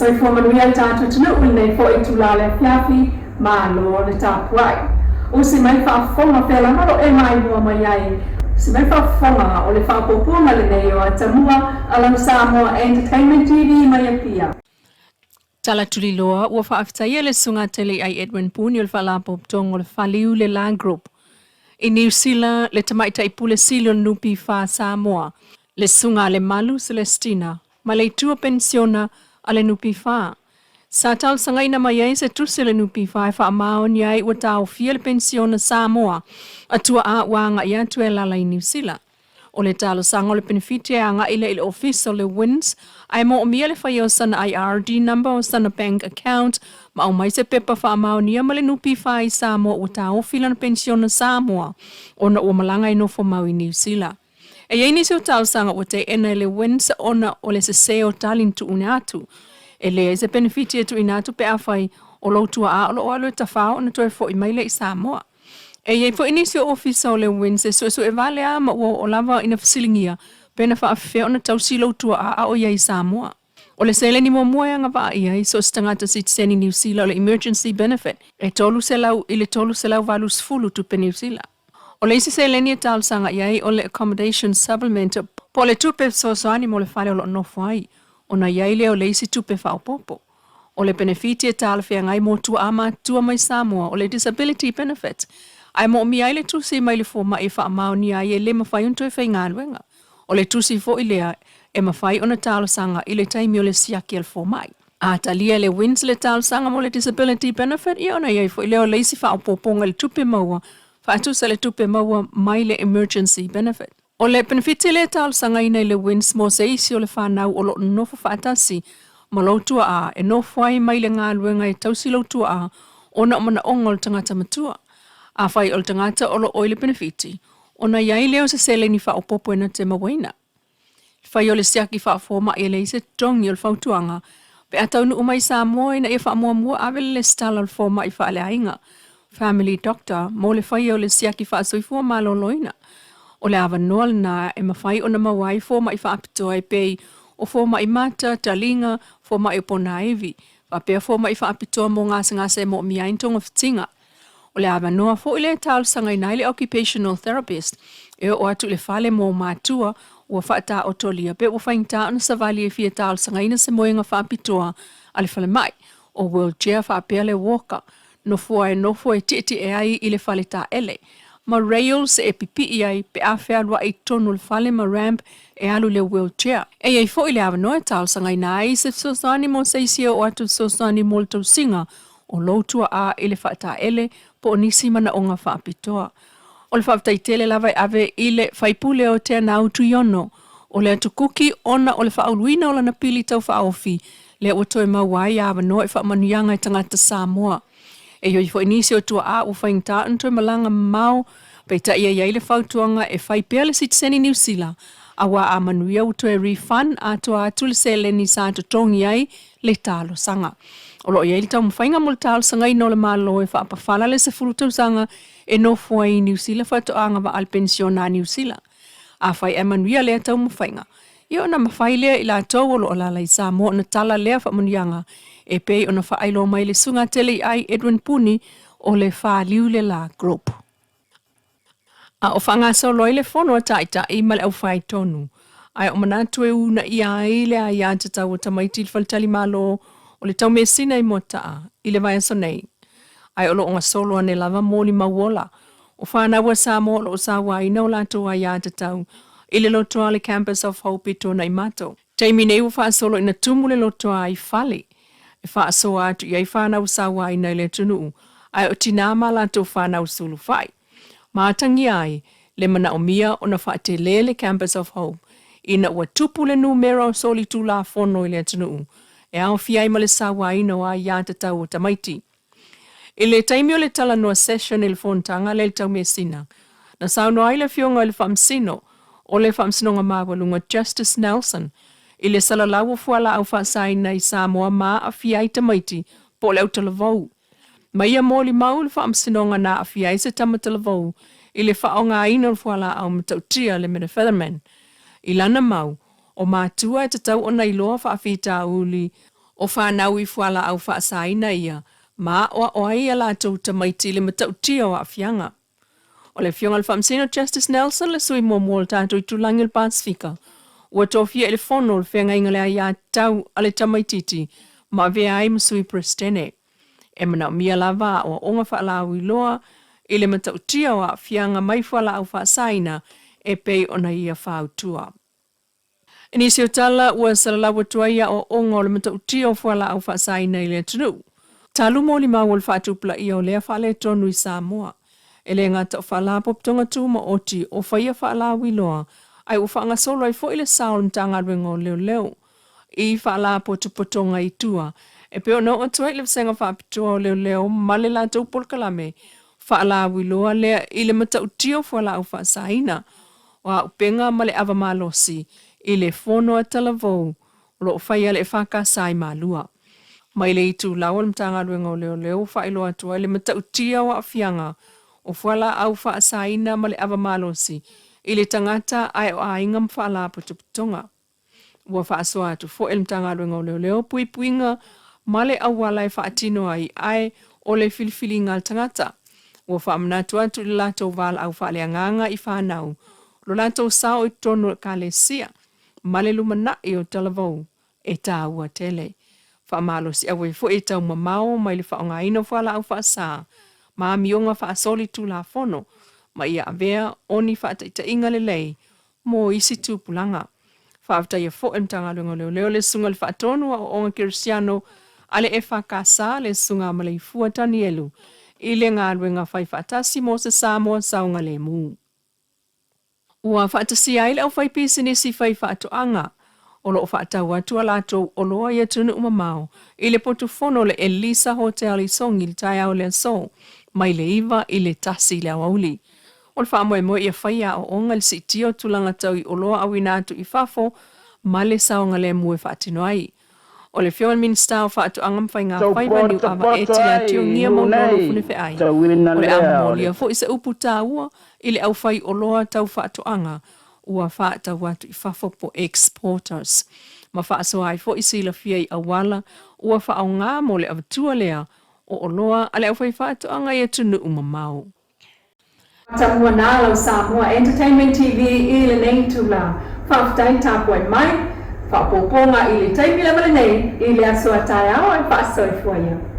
Soifua manuia le tatou atunuu i lenei foi itula o le afiafi, malo le tapuai. Usi mai le faafofoga o fea lava lo e maimoa mai ai. Usi mai le faafofoga o le faaopoopoga lenei o Atamua a lau Samoa Entertainment TV mai Apia. Tala Tuliloa, Ua faafetaia le Susuga Teleai Edwin Puni o le Faalapotopotoga o le Faliu le La Group i Niu Sila, le Tamaitai Pule Sili o le NPF Samoa, le Susuga a Lemalu Celestina ma le Itu o Penisiona a le NPF. Sa talosagaina mai ai se tusi a le NPF e faamaonia ai ua taofia le Penisiona Samoa a tuaa ua agai atu e alaala i Niu Sila. O le talosaga o le penefiti e agai lea i le ofisa o le WINZ ae moomia le faia o sana IRD number o sana bank account ma aumai se pepa faamaonia ma le NPF i Samoa ua taofi lana penisiona Samoa ona ua malaga e nofo mau i Niu Sila. E i ai nisi o talosaga ua teena e le WINZ ona o le sese o tali na tuuina atu. E leai se penefiti e tuuina atu pe afai o lou tuaa o lo o alu e tafao ona toe foi mai lea i Samoa. E i ai foi nisi o ofisa o le WINZ e suesue vale a ma ua oo lava ina fesiligia pe na faafefea ona tausi lou tuaa a o i ai i Samoa. O le seleni muamua e agavaa i ai so o se tagata sitiseni Niu Sila o le Emergency Benefit e 300 i le 380 tupe Niu Sila. O le isi seleni e talosaga i ai o le Accommodation Supplement po o le tupe fesoasoani mo le fale o lo o nofo ai, ona i ai lea o le isi tupe faaopoopo. O le penefiti e talafeagai mo tuaa matutua mai Samoa o le Disability Benefit, ae moomia ai le tusi mai le fomai e faamaonia ai e le mafai ona toe faigaluega. O le tusi foi lea e mafai ona talosaga i le taimi o le siaki a le fomai. A talia e le WINZ le talosaga mo le Disability Benefit, ia ona i ai foi lea o le isi faaopoopoga i le tupe maua faatusa i le tupe maua mai le Emergency Benefit. O le penefiti lea e talosagaina i le WINZ mo se isi o le fanau o lo o nonofo faatasi ma lou tuaa e nofo ai mai le galuega e tausi lou tuaa ona o manaoga o le tagata matua. Afai o le tagata o lo o i le penefiti, ona i ai lea o se seleni faaopoopo e na te mauaina. Le fai o le siaki faafomai e leai se totogi o le fautuaga pe a taunuu mai i Samoa ina ia faamuamua ave le lesitala o le fomai faaleaiga, family doctor, mo le faia o le siaki faasoifua maloloina. O le avanoa lena e mafai ona maua ai fomai faapitoa e pei o fomai mata, taliga, fomai o ponaivi, faapea fomai faapitoa mo gasegase e moomia ai ni togafitiga. O le avanoa foi lea e talosagaina ai le occupational therapist e oo atu i le fale mo matua ua faataotolia pe ua faigata ona savali e fia talosagaina se moega faapitoa a le falemai o wheelchair faapea le walker nofoa e nofo e tietie ai i le fale taele ma rails e pipii ai pe a fealuai i totonu o le fale ma ramp e alu i le wheelchair. E i ai foi le avanoa e talosagaina ai se fesoasoani mo se isi e oo atu fesoasoani mo le tausiga o lou tuaa i le faataele po o nisi manaoga faapitoa. O le faafetai tele lava e ave i le faipule o Teanau Tuiono o le atu Kuki ona o le faauluina o lana pili tau faaofi lea ua toe maua ai avanoa i faamanuiaga i tagata Samoa. E ioi foi nisi o tuaa ua faigata ona toe malaga mamao, peitai e i ai le fautuaga e fai pea le sitiseni Niu Sila aua a manuia ua toe refund atoa atu le seleni sa totogi ai le talosaga. O lo o i ai le taumafaiga mo le talosagaina o le Malo e faapafala le 10 tausaga e nofo ai i Niu Sila faatoa agavaa le penisiona a Niu Sila. Afai ae manuia lea taumafaiga, ia ona mafai lea i latou o lo o alaala i Samoa ona tala lea faamanuiaga e pei ona faailoa mai le Susuga Teleiai Edwin Puni o le Faliulela Group. A o faagasolo ai le fono a Taitai ma le aufaitonu, ae o manatu e uunaia ai le aiatatau a tamaiti i le faletalimalo o le taumeasina i Moataa i le vaiaso nei. Ae o lo o gasolo ane lava molimau ola o fanau a Samoa o lo o sauaina o latou aiatatau i le lotoa o le Campus of Hope i Tuanaimato. Taimi nei ua faasolo ina tumu le lotoa i fale e faasoa atu i ai fanau sauaina i le atunuu, ae o tinā ma latou fanau sulufai. Ma atagia ai le manaomia ona faatele le Campus of Hope ina ua tupu le numera o solitulafono i le atunuu e aofia ai ma le sauaina o aiatatau o tamaiti. I le taimi o le talanoa session i le fonotaga lea i le taumeasina, na saunoa ai le Afioga i le Faamasino o le Faamasinoga Maualuga Justice Nelson i le salalau o fualaau faasaina i Samoa ma aafia ai tamaiti po o le autalavou. Ma ia molimau le Faamasinoga na aafia ai se tama talavou i le faaaogaina o le fualaau matautia le methamphetamine. I lana mau, o matua e tatau ona iloa faafitauli. O fanau i fualaau faasaina ia ma aoao ai a latou tamaiti i le matautia o aafiaga. O le Afioga i le Faamasino Justice Nelson le sui muamua o le tatou itulagi o le Pasefika ua tofia i le Fono o le Feagaiga le Aiatatau a le Tamaitiiti ma avea ai ma Sui Peresetene. E manaomia lava aoaoga faalauiloa i le matautia o aafiaga mai fualaau faasaina e pei ona ia fautua. I nisi o tala ua salalau atu ai aoaoga o le matautia o fualaau faasaina i le atunuu. Talu molimau o le faatupulaia o lea faaletonu i Samoa. E le gata o Faalapotopotoga Tumaoti o faia faalauiloa ae ua faagasolo ai foi le sao o le Matagaluega o Leoleo i Faalapotopotoga i tua e pei ona oo atu ai le Vasega Faapitoa o Leoleo ma le latou polokalame faalauiloa lea i le matautia o fualaau faasaina o auupega ma le ava malosi i le fono a Talavou o lo o faia le EFKS i Malua. Mai le itulau o le Matagaluega o Leoleo ua faailoa atu ai le matautia o aafiaga o fualaau faasaina ma le ava malosi i le tagata ae o aiga ma faalapotopotoga. Ua faasoa atu foi e le Matagaluega o Leoleo puipuiga ma le auala e faatino ai ae o le filifiliga a le tagata. Ua faamanatu atu i le latou valaau faaleagaga i fanau lo latou sao i totonu o Ekalesia ma le lumanai o Talavou e taua tele. Faamalosiau ai foi e taumamao mai le faaaogaina o fualaau faasa ma amioga faasolitulafono ma ia avea o ni faataitaiga lelei mo isi tupulaga. Faafetaia foi e le Matagaluega o Leoleo le Susuga i le Faatonu o Aoaoga Kerisiano a le EFKS le Susuga Maleifua Tanielu i le galuega faifaatasi mo se Samoa saogalemu. Ua faatasia ai le aufaipisinisi faifaatoaga o lo o faatau atu a latou oloa i atunuu mamao i le potufono o le Elisa Hotel i Sogi i le taeao o le aso mai le 9 i le 1 i le aoauli. O le faamoemoe ia faia aoaoga i le siitia o tulaga tau i oloa auina atu i fafo ma le saogalemu e faatino ai. O le Afioga i le Minisita o Faatoaga ma Faiga Faiva Niuava Eti Le Ationgia nuu Maulolo nei, Funefeai, tauina o le a lea o le momolia foi se upu taua i le aufai oloa tau faatoaga ua faatau atu i fafo po exporters ma faasoa ai foi silafia i auala ua faaaoga mo le avatua lea o oloa a le aufaifaatoaga i atunuu mamao. Tamua nā lau Samoa Entertainment TV i lenei itula. Faafetai tapuai mai, faaopoopoga i le taimi lava lenei i le aso a taeao ae faasoifua ia.